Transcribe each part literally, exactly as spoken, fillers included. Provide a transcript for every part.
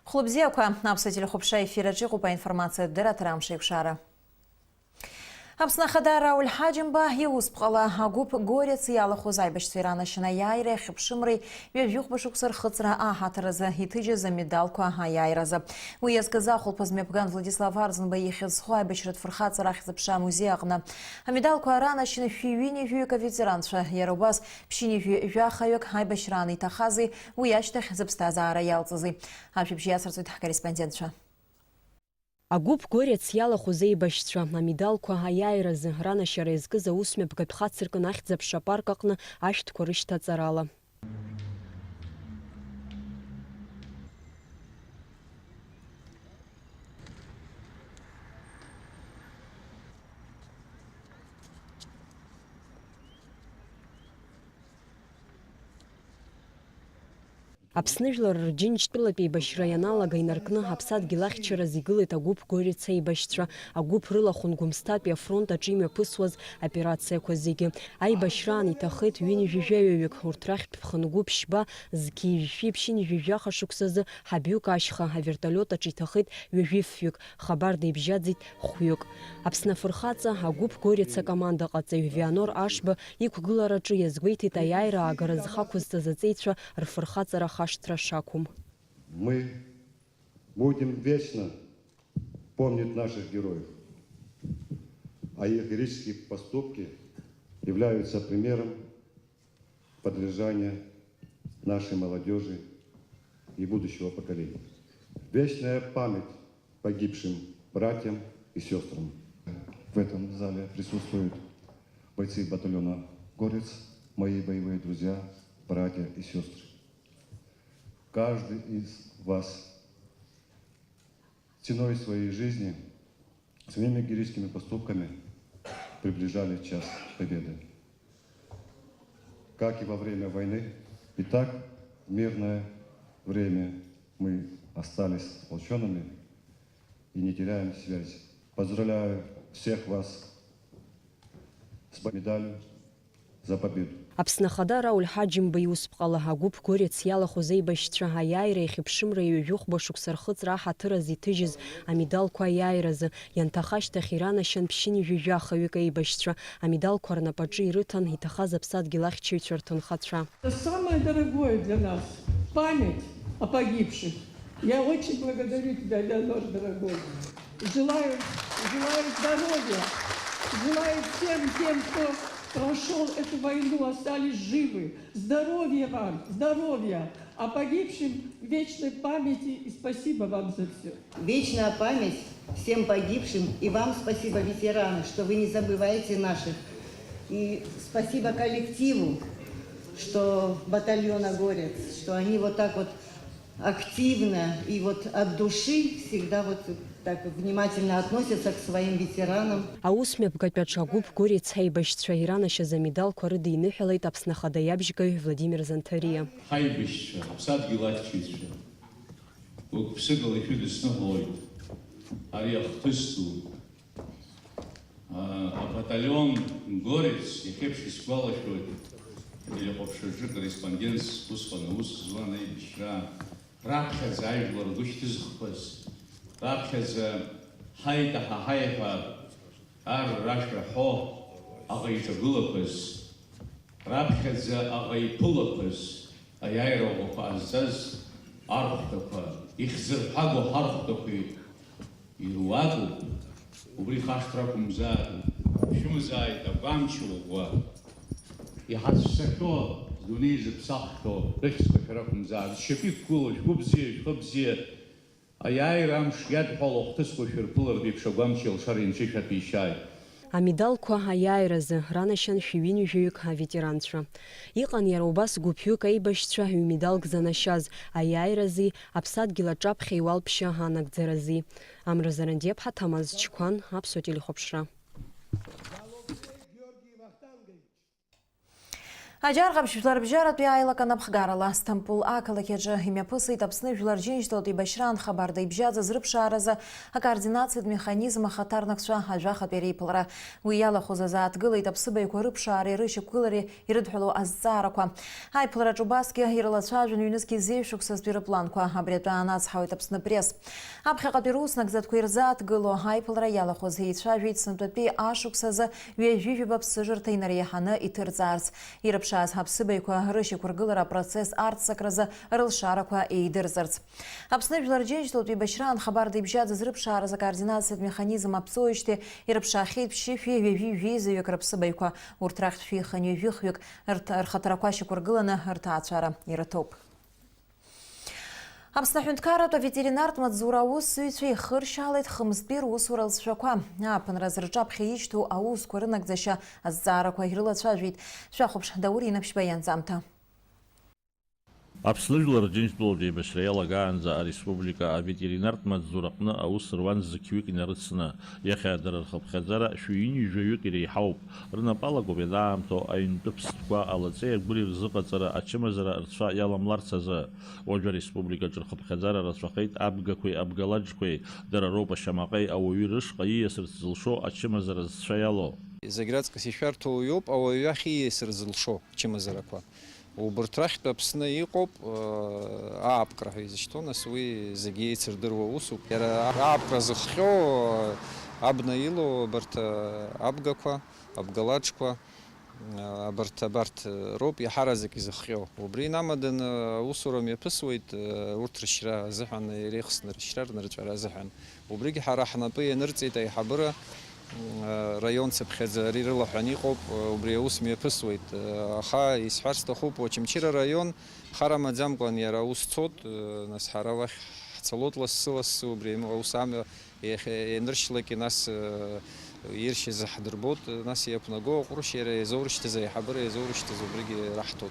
Хәлыбзиақәа, аԥсуа телехәаԥшра ефир аҿы иҟоуп аинформациатә дырраҭара Амш еиқәшара. Аԥсны Ахада Рауль Ҳаџьымба иусԥҟала агәыԥ Горец иалахәыз аибашьцәа иранашьан аиааиреи ахьыԥшымреи ҩажәихәба шықәса рхыҵра аҳаҭыр азы иҭыжьыз амедалқәа аиааиразы. Уи иазкыз ахәылԥаз мҩаԥган Владислав Арӡынба ихьӡ зху аибашьратә фырхаҵара ахьӡ-аԥша амузеи аҟны амедалқәа ранашьан шәи ҩынҩажәаҩык аветеранцәа, иара убас ԥшьынҩажәи жәахаҩык аибашьраан иҭахази, уи ашьҭахь зыԥсҭазаара иалҵызи. Ажәабжь иацырҵоит ҳкорреспондентцәа. Агәыԥ Горец иалахәыз еибашьцәа амедалқәа аиааиразы ранашьара иазкыз аусмҩаԥгатә хацыркын ахьӡ-аԥша апарк аҟны ашәҭқәа рышьҭаҵарала. Аԥсны жәлар рџьынџьтәылатә еибашьра ианалага инаркны аԥсадгьыл ахьчараз игылеит агәыԥ Горец аибашьцәа. Агәыԥ рылахәын Гәымсҭатәи афронт аҿы имҩаԥысуаз операциақәа зегьы. Аибашьраан иҭахеит ҩынҩажәи жәаҩаҩык, урҭ рахьтә ԥхынгәы ԥшьба, зқьи жәшәи ԥшьынҩажәи жәаха шықәсазы ҳабҩык ашьха, авертолиот аҿы иҭахеит ҩажәи фҩык, хабарда ибжьаӡит хәҩык. Аԥсны афырхаҵа агәыԥ Горец акомандаҟаҵаҩ Вианор Ашба иқәгылараҿы иазгәеиҭеит аиааира аагара зхы ақәызҵаз аҵеицәа рфырхаҵара хашҭра шақәым. Мы будем вечно помнить наших героев, а их героические поступки являются примером подражания нашей молодёжи и будущего поколения. Вечная память погибшим братьям и сёстрам. В этом зале присутствуют бойцы батальона «Горец», мои боевые друзья, братья и сёстры. Каждый из вас ценой своей жизни, своими героическими поступками приближали час победы. Как и во время войны, и так в мирное время мы остались сплочёнными и не теряем связь. Поздравляю всех вас с медалью «За победу». Аԥсны Ахада Рауль Ҳаџьымба иусԥҟала агәыԥ Горец иалахәыз аибашьцәа аиааира иахьыԥшымра ҩажәихәба шықәса рхыҵра аҳаҭыр азы иҭыжьыз амедалқәа аиааиразы, ианҭаха ашьҭахь иранашьан ԥшьынҩажәи жәахаҩык аибашьцәа. Амедалқәа рнапаҿы ирыҭан иҭахаз аԥсадгьыл ахьчаҩцәа рҭынхацәа. Это самое дорогое для нас. Память о погибших. Я очень благодарю тебя, Леонор, дорогой. Желаю, желаю здоровья. Желаю всем тем, кто прошёл эту войну, остались живы. Здоровья вам, здоровья. А погибшим вечной памяти и спасибо вам за всё. Вечная память всем погибшим и вам спасибо, ветераны, что вы не забываете наших. И спасибо коллективу, что батальона «Горец», что они вот так вот активно и вот от души всегда вот так внимательно относятся к своим ветеранам. Аусмҩаԥгатә аҿы агәыԥ Горец аибашьцәа иранашьаз амедалқәа рыдиныҳәалеит Аԥсны Ахада иабжьгаҩ Владимир Занҭариа. Ҳаибашьцәа, ҳаԥсадгьыл ахьчаҩцәа, гәык-ԥсыкала ишәыдысныҳәалоит ари ахҭыс ду. А, абаталион «Горец» иахьеиԥш исгәалашәоит, телехәаԥшраҿы корреспондентс усҟан аус зуан аибашьра. Раԥхьаӡа ажәлар ргәы шьҭызхқәаз, раԥхьаӡа ҳаиҭаҳа ҳаиҳәа ар рашәа ҳәо аӷа иҿагылақәаз, раԥхьаӡа аӷа иԥылақәаз, аиааира ӷәӷәақәа ҟазҵаз архәҭақәа, ихьӡырҳәагоу ҳархәҭақәеи Ируакуп, убри хашҭра акәымзар, шәымазааит агәамч ӷәӷәа. Иҳазцахьоу, дунеи зыԥсаххьоу рыхьӡқәа шәара акәымзар, зшьапы иқәгылоу, шәгәы бзиа, шәхы бзиа, аиааира амш иадҳәалоу ахҭысқәа шәырԥылартә еиԥш агәамч иалшара инцәа ишәаҭәеишьааит. Амедалқәа аиааиразы ранашьан шәи ҩынҩажәаҩык аветеранцәа. Иҟан иара убас гәыԥҩык аибашьцәа ҩ-медалк занашьаз, аиааирази аԥсадгьыл аҿаԥхьа иуалԥшьа анагӡарази. Амра Зарандиаԥҳа, Ҭамаз Чқәан, Аԥсуа телехәаԥшра. Аџьар Ҟаԥшь жәларбжьаратәи аилак анапхгарала, Сҭампул ақалақь аҿы имҩаԥысит Аԥсны Жәлар Џьынџьтәылатә еибашьраан хабарда ибжьаӡыз рыԥшааразы акоординациатә механизм ахаҭарнакцәа ажәахатәи реиԥылара. Уи иалахәыз азааҭгылеит аԥсыбаҩқәа рыԥшаареи рышьақәгылареи ирыдҳәалоу азҵаарақәа. Аиԥылараҿ убасгьы ирылацәажәон ҩнызқьи зеижә шықәсазтәи рыпланқәа. Абри атәы анацҳауеит Аԥсны Пресс. Аԥхьаҟатәи рус нагӡатәқәа ирзааҭгыло аиԥылара иалахәыз еицәажәеит сынтәатәи ашықәс азы ҩажәи жәаба ԥсыжырҭа инареиҳаны иҭырҵаарц. Ирыԥшааз аԥсыбаҩқәа рышьақәыргылара апроцесс арццакразы рылшарақәа еидырҵарц. Аԥсны Жәлар Џьынџьтәылатә еибашьраан хабарда ибжьаӡыз рыԥшааразы акоординациатә механизм аԥҵоуижьҭеи ирыԥшаахьеит ԥшьышәи ҩажәи жәеизаҩык рыԥсыбаҩқәа. Урҭ рахьтә шәи хынҩажәихҩык рҭ-, рхаҭарақәа шьақәыргыланы рҭаацәара ирыҭоуп. Аԥсны аҳәынҭқарратә аветеринартә маҵзура аусзуҩцәа ихыршьаалеит хымзтәи русура лҵшәақәа. Ааԥынразы рҿаԥхьа ишьҭоу аусқәа рынагӡашьа азҵаарақәа ирылацәажәеит. Шәахәаԥш, Даур Инаԥшьба ианҵамҭа. Аԥсны Жәлар Џьынџьтәылатә еибашьра иалагаанӡа ареспублика аветеринартә маҵзураҟны аус руан зқьҩык инарыцны. Иахьа дара рхыԥхьаӡара шәи ҩынҩажәаҩык иреиҳауп. Рнапы алагоуп ианаамҭоу аҩнтәы ԥстәқәа алаҵеи агәыри рзыҟаҵара ачымазара рцәа иаламларц азы. Уажәы ареспубликаҿы рхыԥхьаӡара рацәахеит абгақәеи абгалаџқәеи, дара роуп ашьамаҟеи ауаҩи рышҟа ииасырц зылшо ачымазара зцәа иалоу. Зегь раҵкыс ишәарҭоу иоуп ауаҩы иахь ииасыр зылшо ачымазарақәа. Убырҭ рахьтә Аԥсны иҟоуп, э, аапкра ҳәа изышьҭоу, нас уи зегьы еицырдыруа усуп. Иара аапкра зыхҟьо, э, абна илоу абарҭ, э, абгақәа, абгалаџқәа, э, абарҭ, абарҭ, э, роуп иаҳараӡак изыхҟьо. Убри инамаданы аусура мҩаԥысуеит, э, урҭ рышьра азыҳәан, иреихсны рышьра рнырҵәара азыҳәан. Убригь ҳара ҳнапы ианырҵеит аиҳабыра, м, раион цыԥхьаӡа ари рылаҳәан иҟоуп, убри аус мҩаԥысуеит. Аха исҳәар сҭахуп, Очамчыра раион хар амаӡамкәан иара аус цот, нас ҳара уахь ҳцалот лассы-лассы, убри аус амҩа иахь-, ианыршьлакгьы, нас, иршьыз ҳдырбот, нас иақәнаго аҟәрышь иара иазоурышьҭыз, аиҳабыра иазоурышьҭыз убригьы раҳҭот.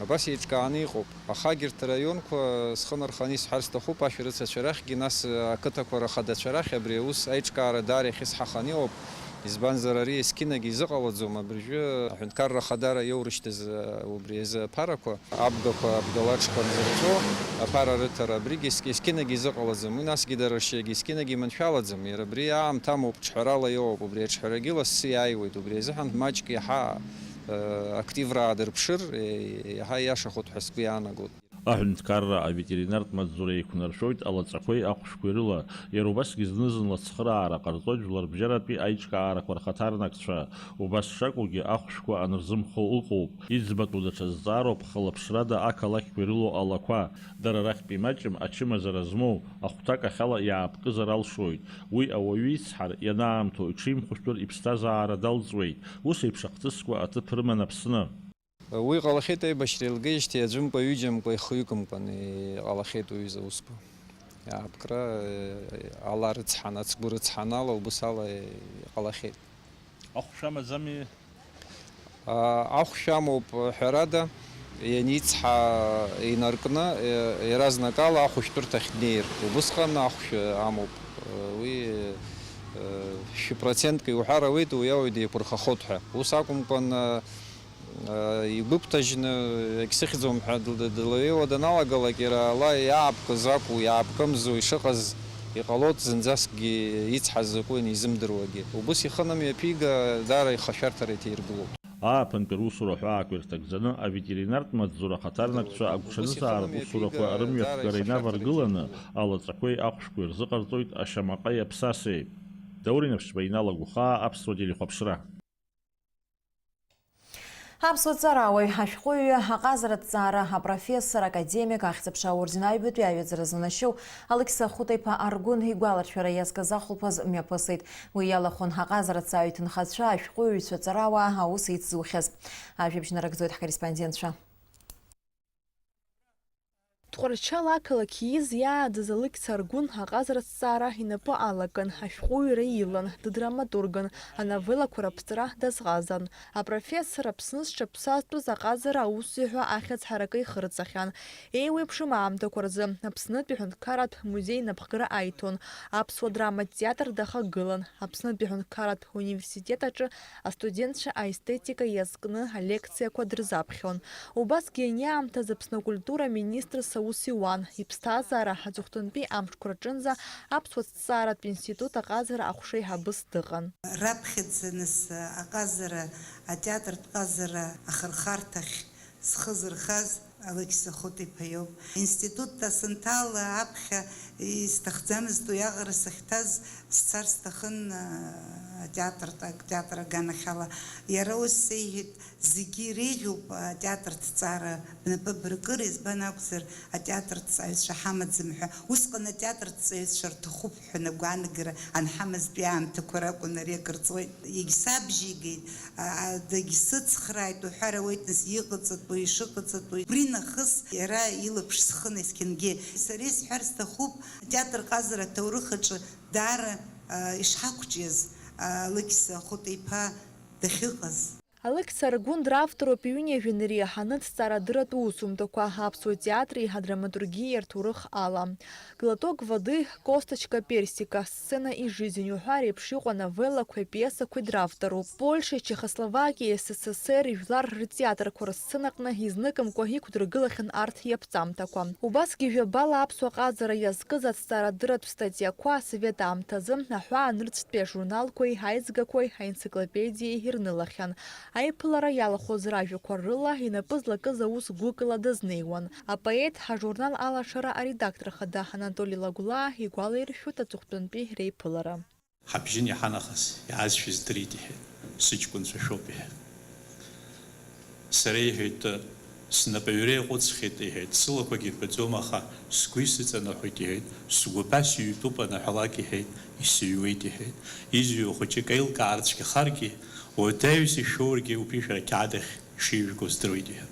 Абас еиҿкааны иҟоуп. Ахагьырҭ араионқәа, схы нарханы исҳәар сҭахуп, ашәарыцацәа рахьгьы, нас, ақыҭақәа рахадацәа рахь абри аус аиҿкаара даара ихьысҳаханы иҟоуп. Избанзар, ари есқьынагьы изыҟалаӡом, абыржәы аҳәынҭқарра ахадара иоурышьҭыз, убри азы аԥарақәа, абгақәа, абгалаџқәа нзырҵәо аԥара рыҭара, абригь ес-, есқьынагьы изыҟалаӡом. Уи насгьы дара ршьагьы есқьынагьы иманшәалаӡам. Иара абри аамҭа амоуп, ҿҳәарала иоуп, убри аҿҳәарагьы лассы иааиуеит, убри азыҳәан маҷк иаҳа активра аадырԥшыр, иаҳа ииашахоит ҳәа сгәы иаанагоит. Аҳәынҭқарра аветеринартә маҵзура еиқәнаршәоит алаҵақәеи ахәшәқәеи рыла, иара убасгьы зны-зынла ацхыраара ҟарҵоит жәларбжьаратәи аиҿкаарақәа рхаҭарнакцәа. Убас шакәугьы, ахәшәқәа анырзымхо ыҟоуп. Иӡбатәу даҽа зҵаароуп хылаԥшрада ақалақьқәа ирылоу алақәа. Дара рахьтә имаҷым ачымазара змоу ахәҭак ахьала иаапкызар алшоит. Уи ауаҩы ицҳар, ианаамҭоу иҽимхәышәтәыр иԥсҭазаара далҵуеит. Ус еиԥш ахҭысқәа аҭыԥ рыман Аԥсны. Уи ҟалахьеит аибашьра еилгеижьҭеи аӡәымкәа-ҩыџьамкәа ихҩыкымкәан иҟалахьеит уҩыза аусқәа. Аапкра, ала рыцҳан, ацгәы рыцҳан ала, убыс ала иҟалахьеит. Ахәшә амаӡами? А, ахәшә амоуп, ҳәарада, ианицҳа инаркны, е, иаразнакала ахәышәтәырҭахь днеир. Убысҟан ахәшә амоуп. Уи, е, шәи процентк иуҳәар ауеит, уи ауаҩ деиқәырхахот ҳәа. Ус акәымкәан, а, а, игәыԥҭажьны, егьсыхьӡом ҳәа дл-, длеиуа даналагалак, иара ала иаапкыз акәу, иаапкымзу ишыҟаз иҟалоит, зынӡаскгьы ицҳаз закәу анизымдыруагьы. Убыс ихы анымҩаԥига, даара ихашәарҭара иҭаиргылоит. Ааԥынтәи русура ҳәаақәа ирҭагӡаны аветеринартә маҵзура ахаҭарнакцәа агәҽанызаалак усурақәа рымҩаԥгара инаваргыланы, алаҵақәеи ахәшәқәеи рзыҟарҵоит ашьамаҟеи аԥсасеи. Даур Инаԥшьба, Инал Агәхаа, Аԥсуа телехәаԥшра. Аԥсуа ҵарауаҩ, ашәҟәыҩҩы, аҟазаратә ҵаара апрофессор, академик, Ахьӡ-аԥша аорден аҩбатәи аҩаӡара занашьоу Алықьса Хәыта-иԥа Аргәын игәаларшәара иазкыз ахәылԥаз мҩаԥысит. Уи иалахәын аҟазараҭҵааҩ, ҭынхацәа, ашәҟәыҩҩцәа, ҵарауаа аус еицзухьаз. Ажәабжь нарыгӡоит ҳкорреспондентцәа. Тҟәарчал ақалақь ииз иааӡаз Алықьса Аргәын аҟазара азҵаара инапы алакын, ашәҟәыҩҩра илан, дыдраматургын, ановеллақәа раԥҵара дазҟазан. Апрофессор Аԥсны зҽаԥсазтәыз аҟазара аусзуҩ ҳәа ахьӡ ҳаракы ихырҵахьан. Еиуеиԥшым аамҭақәа рзы Аԥснытәи аҳәынҭқарратә музеи инапхгара аиҭон, аԥсуа драматә театр дахагылан, Аԥснытәи аҳәынҭқарратә университет аҿы астудентцәа аестетика иазкны алекциақәа дырзаԥхьон. Убасгьы ани аамҭазы Аԥсны акультура министрс аус иуан, иԥсҭазаара аҵыхәтәантәи амшқәа рҿынӡа аԥсуа ҭҵааратә институт аҟазара аҟәша еиҳабыс дыҟан. Раԥхьаӡа нас аҟазара, атеатртә ҟазара ахырхарҭахь зхы зырхаз Алықьса Хәыта-иԥа иоуп. Институт санҭала аԥхьа исҭахӡамызт уи аҟара сахьҭаз, сцар сҭахын, а, атеатр, атеатр аганахьала. Иара ус сеиҳәеит, зегьы иреиӷьуп атеатр ҭҵаара бнапы быркыр, избан акәзар, атеатр ҭҵааҩцәа ҳамаӡам ҳәа. Усҟан атеатр ҭҵааҩцәа рҭахуп ҳәа агәаанагара анҳамазтәи аамҭақәа ракәын, ари акыр ҵуеит. Егьсабжьеигеит, а, а, дагьсыцхрааит уҳәар ауеит, нас иҟаҵатәу, ишыҟаҵатәу. Убри нахыс иара илаԥш схын есқьынгьы. Сара исҳәар сҭахуп, атеатр ҟазара аҭоурых аҿы даара, а, ишҳақәҿиаз, а, Алықьса Хәыта-иԥа дахьыҟаз. Алықьса Аргәын дравторуп иҩынҩажәа иреиҳаны аҭҵаарадырратә усумҭақәа, аԥсуа театри адраматургиеи рҭоурых ала. Глоток воды, Косточка персика, Сцена из жизни уҳәа реиԥш иҟоу ановеллақәеи апиесақәеи дравторуп. Польшеи Чехословакиеи С С С Р ижәлар ртеатрқәа рсценаҟны изныкымкәа иқәдыргылахьан арҭ иаԥҵамҭақәа. Убасгьы жәабала аԥсуа ҟазара иазкыз аҭҵаарадырратә статиақәа асовет аамҭазы аҳәаанырцәтәи ажурналқәеи аизгақәеи аенциклопедиеи ирнылахьан. Аиԥылара иалахәыз ражәақәа рыла инапы злакыз аус гәыкала дазнеиуан. Апоет ҳажурнал Алашара аредактор хада Анатоли Лагәлаа игәалаиршәоит аҵыхәтәантәи реиԥылара. Ҳабжьы иаҳа нахыс иаазшәа здырит, иҳәеит, сыҷкәынцәа шәоуп, иҳәеит. Сара, иҳәеит, снапаҩра иаҟәыҵхьеит, иҳәеит, сылақәагьы ирбаӡом, аха сгәы исыҵанаҳәоит, иҳәеит, сгәаԥа сыҩтәуп анаҳәалак, иҳәеит, исыҩуеит, иҳәеит. Изҩуа хәыҷык аилкаар цәгьахаргьы, уадаҩс ишәоургьы убри шәара ақьаад ахь ишижәго здыруеит, иҳәеит.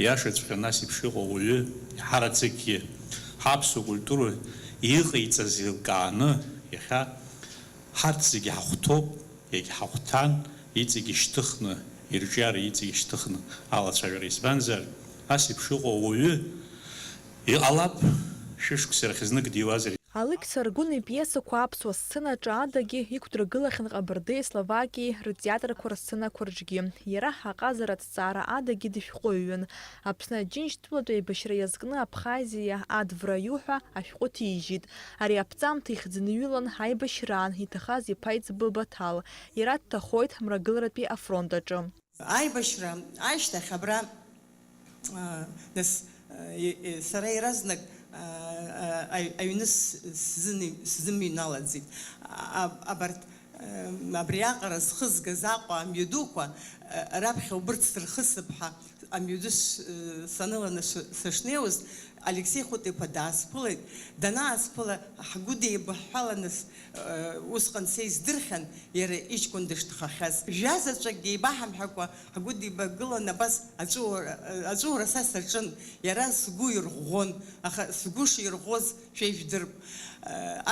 Иашаҵәҟьа, нас еиԥш иҟоу ауаҩы иҳараӡакгьы ҳаԥсуа культура иҟаиҵаз еилкааны, иахьа ҳарҭ зегьы ҳахәҭоуп, иагьҳахәҭан, иҵегь ишьҭыхны, ирҿиара иҵегь ишьҭыхны алацәажәара, избанзар, ас еиԥш иҟоу ауаҩы иҟалап, шәышықәса рахь знык диуазар. Алықьса Аргәын ипиесақәа аԥсуа сценаҿы адагьы иқәдыргылахьан Ҟабардеи Словакиеи ртеатрқәа рсценақәа рҿгьы. Иара аҟазара аҭҵаара адагьы дышәҟәыҩҩын. Аԥсны Аџьынџьтәылатә еибашьра иазкны Абхазиа адвраҩы ҳәа ашәҟәы ҭижьит. Ари аԥҵамҭа ихьӡынҩылан аибашьраан иҭахаз иԥа иҵбы Баҭал. Иара дҭахоит Мрагыларатәи афронт аҿы. Аибашьра ашьҭахь абра, а, нас, а, и-, и-, сара иаразнак, а, а, аҩ-, аҩны с-, сзыни-, сзымҩналаӡеит. А-, абарҭ, а, абриаҟара зхызгаз Аҟәа амҩадуқәа, а, раԥхьа убырҭ сырхысып ҳәа амҩаду с-, саныланы ш-, сышнеиуаз, Алексеи Хәыта-иԥа даасԥылеит. Данаасԥыла, ҳгәыдеибаҳәҳәаланы с-, усҟан са исдырхьан, иара иҷкәын дышҭахахьаз. Жәа-заҵәык еибаҳамҳәакәа, ҳгәыдибагылан, абас аҵәуара, аҵәуара са саҿын. Иара сгәы ирӷәӷәон, аха сгәы ширӷәӷәоз шәа ижәдырп.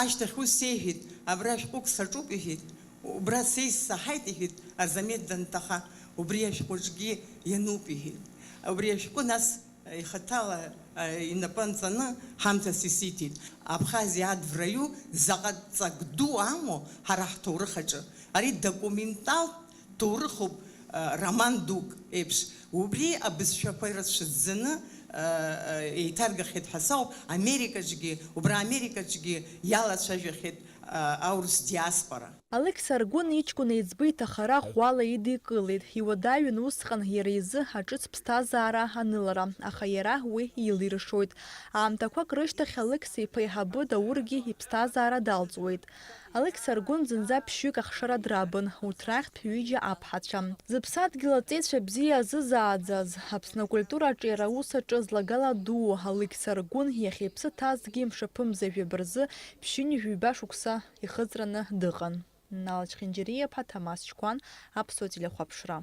Ашьҭахь ус сеиҳәеит, абра шәҟәык саҿуп, иҳәеит. Убра са исаҳаит, иҳәеит, Арзамеҭ данҭаха, убри ашәҟәаҿгьы иануп, иҳәеит. Убри ашәҟәы нас ихаҭала, а, инапы анҵаны ҳамҭас исиҭеит. Абхазиа адвраҩы заҟа ҵак ду амоу ҳара ҳҭоурых аҿы. Ари документалтә ҭоурыхуп, а, роман дук еиԥш. Убри абызшәақәа ирацәаӡаны, а, а, еиҭаргахьеит ҳәа сауп. Америкаҿгьы, убра Америкаҿгьы иалацәажәахьеит, а, аурыс диаспора. Алықьса Аргәын иҷкәын еиҵбы иҭахара ӷәӷәала идикылеит. Иуадаҩын усҟан иара изы аҿыц ԥсҭазаара анылара, аха иара уи илиршоит. Аамҭақәак рышьҭахь Алықьса иԥа еиҳабы Даургьы иԥсҭазаара далҵуеит. Алықьса Аргәын зынӡа ԥшьҩык ахшара драбын, урҭ рахьтә ҩыџьа аԥҳацәа. Зыԥсадгьыл аҵеицәа бзиа азызааӡаз, Аԥсны акультура аҿиара аус аҿы злагала дуу Алықьса Аргәын иахьа иԥсы ҭазгьы мшаԥымза жәаба рзы ԥшьынҩажәи ҩба шықәса ихыҵраны дыҟан. Нал Чхинџьариа-иԥа, Ҭамаз Чқәан, Аԥсуа телехәаԥшра.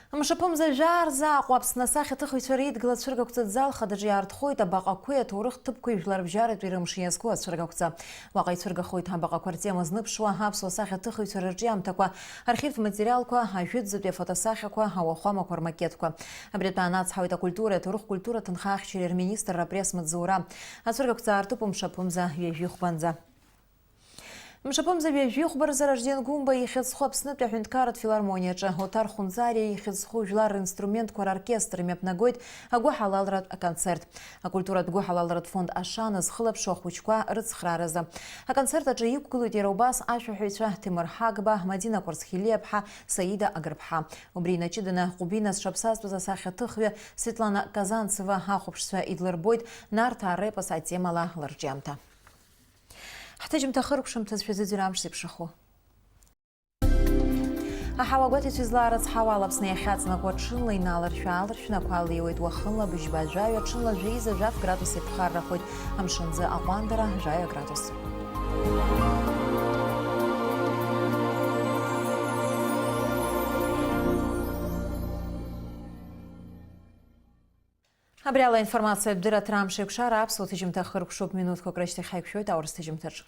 Мшаԥымза жәаа рзы Аҟәа Аԥсны асахьаҭыхҩцәа реидгыла ацәыргақәҵа зал хадаҿы иаартхоит абаҟақәеи аҭоурых ҭыԥқәеи жәларбжьаратәи рымш иазку ацәыргақәҵа. Уаҟа ицәыргахоит абаҟақәа ртема зныԥшуа аԥсуа сахьаҭыхыҩцәа рырҿиамҭақәа, архивтә материалқәа, ажәытәӡатәи афотосахьақәа, ауахәамақәа рмакетқәа. Абри атәы анацҳауеит акультура, аҭоурых-культура ҭынха ахьчареи рминистрра апресс-маҵзура. Ацәыргақәҵа аартуп мшаԥымза ҩажәи хәбанӡа. Мшаԥымза ҩажәи хәба рзы Ражден Гәымба ихьыӡ зху Аԥснытәи аҳәынҭқарратә филармониаҿы Оҭар Хәынӡариа ихьӡ зху жәлар ринструментқәа роркестр имҩаԥнагоит агәыҳалалратә аконцерт. Акультуратә гәыҳалалратә фонд Ашана зхылаԥшуа ахәыҷқәа рыцхрааразы. Аконцерт аҿы иқәгылоит иара убас ашәаҳәаҩцәа Ҭемыр Ҳагба, Мадина Кәарцхелиаԥҳа, Саида Агрԥҳа. Убри инаҷыданы Ҟәбина зҽаԥсазтәыз асахьаҭыхҩы Светлана Казанцева ахәаԥшцәа идлырбоит Нарҭаа репос атемала лырҿиамҭа. Ҳҭыжьымҭа хыркәшамҭаз шәазыӡырҩ амш зеиԥшрахо. Аҳауа гәаҭаҩцәа излаарыцҳауа ала Аԥсны иахьаҵнакуа ҽынла иналаршә-ааларшәны ақәа леиуеит, уахынла быжьба жәаҩа, ҽынла жәеиза жәаф градус иԥхаррахоит, амшынӡы аҟәандара жәаҩа градус. Абри ала аинформациатә дырраҭара амш еиқәшара аԥсуа ҭыжьымҭа хыркәшоуп, минуҭқәак рышьҭахь ҳаиқәшәоит аурыс ҭыжьымҭаҿы.